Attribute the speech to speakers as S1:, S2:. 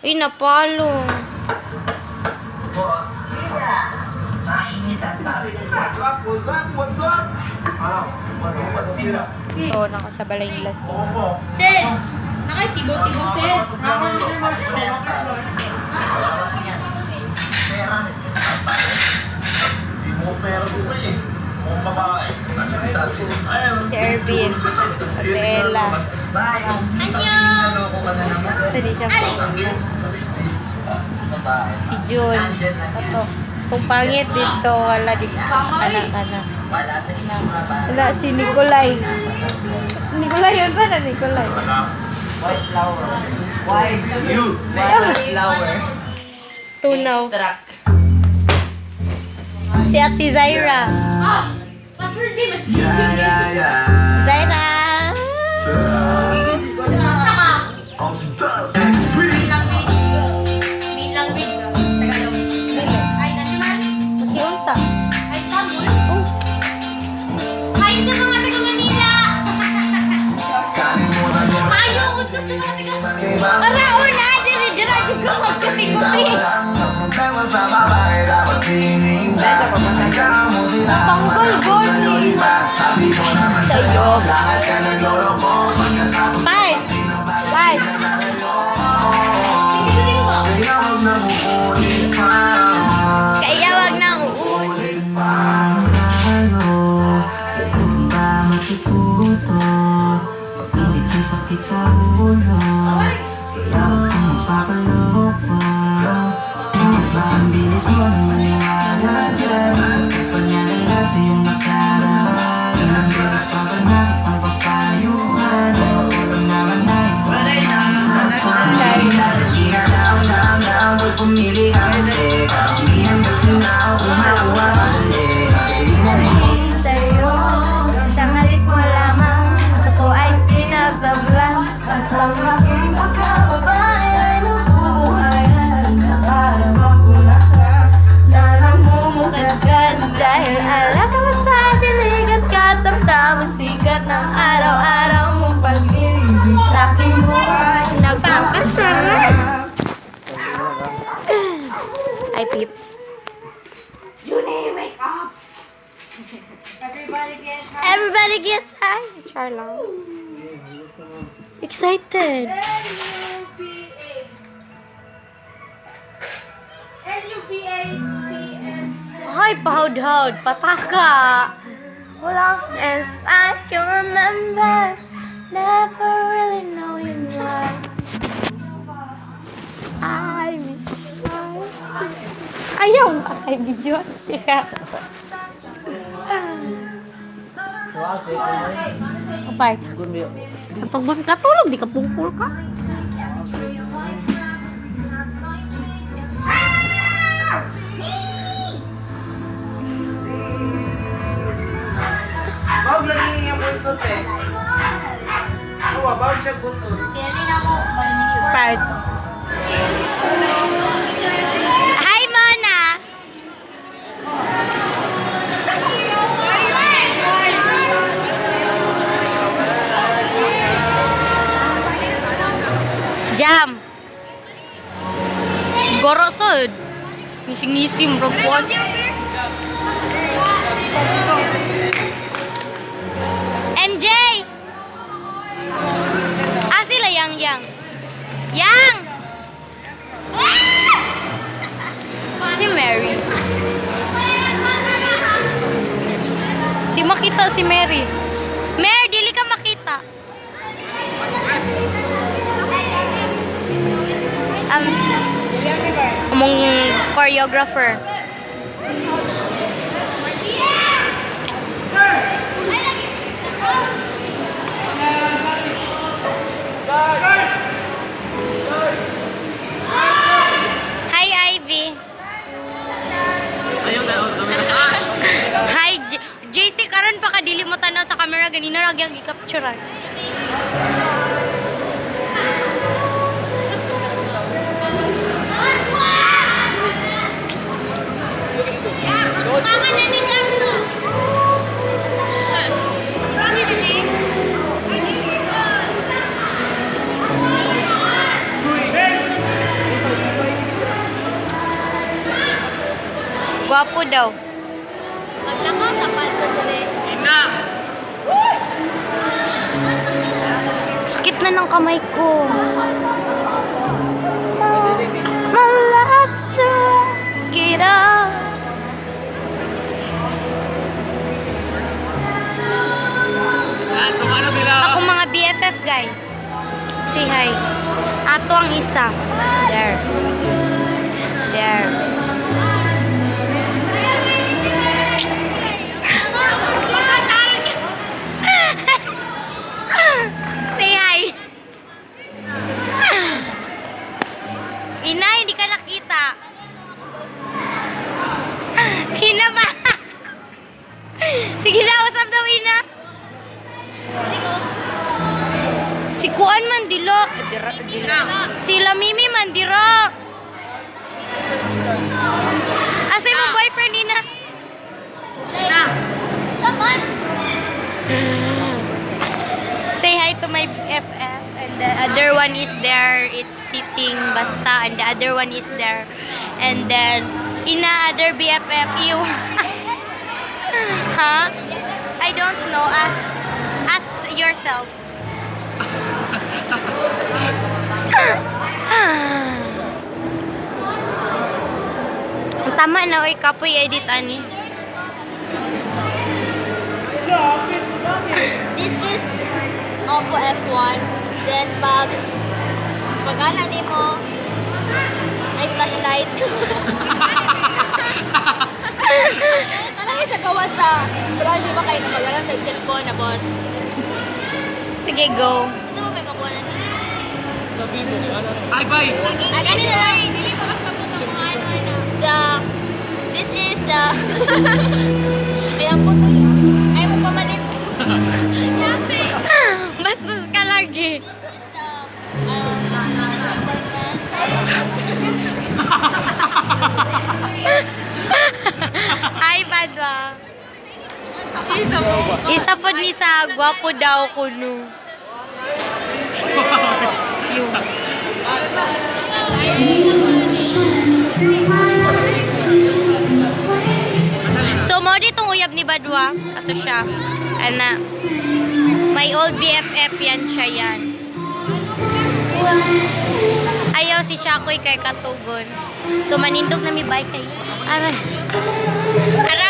S1: Uy, napalo.
S2: What's up? What's up?
S1: So, nakasabalay nila si
S3: Sir! Nakatibo-tibo, sir.
S2: Di mo pera ko ba eh. Mukhang babae.
S1: Si Ervin. Ate Ella.
S3: Annyeong!
S1: Ito din siya po. Si Jun. Ito. Kung pangit dito, wala dito. Kana, kana. Wala si Nicolay. Nicolay yun ba na Nicolay?
S4: White flower. White.
S2: You!
S4: White flower.
S1: Tunaw.
S4: Extract.
S1: Si Ate Zaira.
S3: Ah! Password di, mas GG.
S2: Yeah.
S1: Zaira!
S3: Saka,
S2: XP!
S3: main language. Main language ka. Tagalog. Ay, national.
S1: Si Unta.
S3: Ay, Tambol.
S1: Oh,
S3: Hi sa mga taga Manila! Ayaw, gusto sa mga taga...
S1: Paraon na! Dili, dira, juga magkuti-kuti.
S2: Problema sa babae dapat tiningnan.
S1: Panggol, gol.
S2: Sabi ko naman sa'yo, lahat ka nagloloko. Pagkatapos
S1: Five. Five.
S3: Hindi ko ba?
S2: kaya huwag na uulit pa.
S1: Kaya wag na uulit.
S2: Ulit pa.
S4: Ba matututo? Hindi ko sakit sa ulo. Kaya huwag kang magpapaloko. Ano ba ang bilis mo na maniwala dyan? Pangyari na sa iyong nakaraan. Ilang beses pa ba na kitang papayuhan? Ano naman na ikaw? Down, down, down, pumili ka kasi. Karamihan kasi na ako kumakuha kasi.
S1: Sa'yo, isang halik mo lamang at ako ay tinatablan. At ang aking pagkababae ay nabubuhayan na parang bulaklak na namumukadkad. Dahil alam mo sa dilig at katamtamang sikat ng araw-araw mong pag-ibig sa aking buhay nagpapasarap. Hi, peeps.
S4: Junie, wake up!
S1: Everybody gets high. Char lang. Excited.
S3: L-U-B-A. L-U-B-A-P-S.
S1: Ay, pahod-hod. Pataka. Wala. As I can remember, never really knowing why. I miss you. Ayaw. Ay, video. Teka. Kapay. Katulog, katulog. Di ka pukul ka.
S4: Bawag lagi yung buntot eh. Oo, bawag siya buntot.
S3: Kelly na ako.
S1: Part. Hi, Mona! Jam! Goro sud. Ngising-ngising, bro. Kuwan. MJ! Ah, sila Yang Yang. Yang! Si Mary. Di makita si Mary. Mary, dili ka makita. Among choreographer. Hi, Ivy. Hi, JC, karon pa ka dili mo tanaw sa camera ganina ra gyud gi-capturean.
S3: Mama na ni Gabno. Kami na ni.
S1: Gwapo daw.
S3: Maglakaw tapat ko dire.
S2: Ina!
S1: Sakit na ng kamay ko. So, my love's to get up. Ako mga BFF, guys. Say hi. Ato ang isa. There. There. Say hi. Ina, hindi ka nakita. Ina ba? Sige na, usap daw, Ina. Si Kuan man dilo. Dira, dila. Si Lamimi man dira. Asa mo boyfriend, Ina?
S3: Na. Sa man.
S1: Say hi to my FF. And the other one is there. It's sitting basta. And the other one is there. And then, Ina, other BFF, you. Huh? I don't know. Ask yourself. Tama na, oy, kapoy edit ani.
S3: This is Oppo F1. Then pag pagana nimo ay flashlight. Ano sa gawa sa branch ba kayo na magaran sa cellphone na boss?
S1: Sige, go.
S3: Ano ba may makuha na niyo?
S2: Bye bye!
S3: Ay, ganito lang. Dili pa mas mabuto mga ano, ano. This is the, ayan po to. Ay mo pamalit. Yapi.
S1: Bastos ka lagi.
S3: This is my boyfriend.
S1: Hi, Badwa. Isa po ni sa gwapo daw kuno. Yung. So, mo ditong uyab ni Badwa. Ato siya. Ana. My old BFF yan siya yan. Ayaw si Shakoy kay katugon. So, manindog na mi bye kay. Aray. Aray.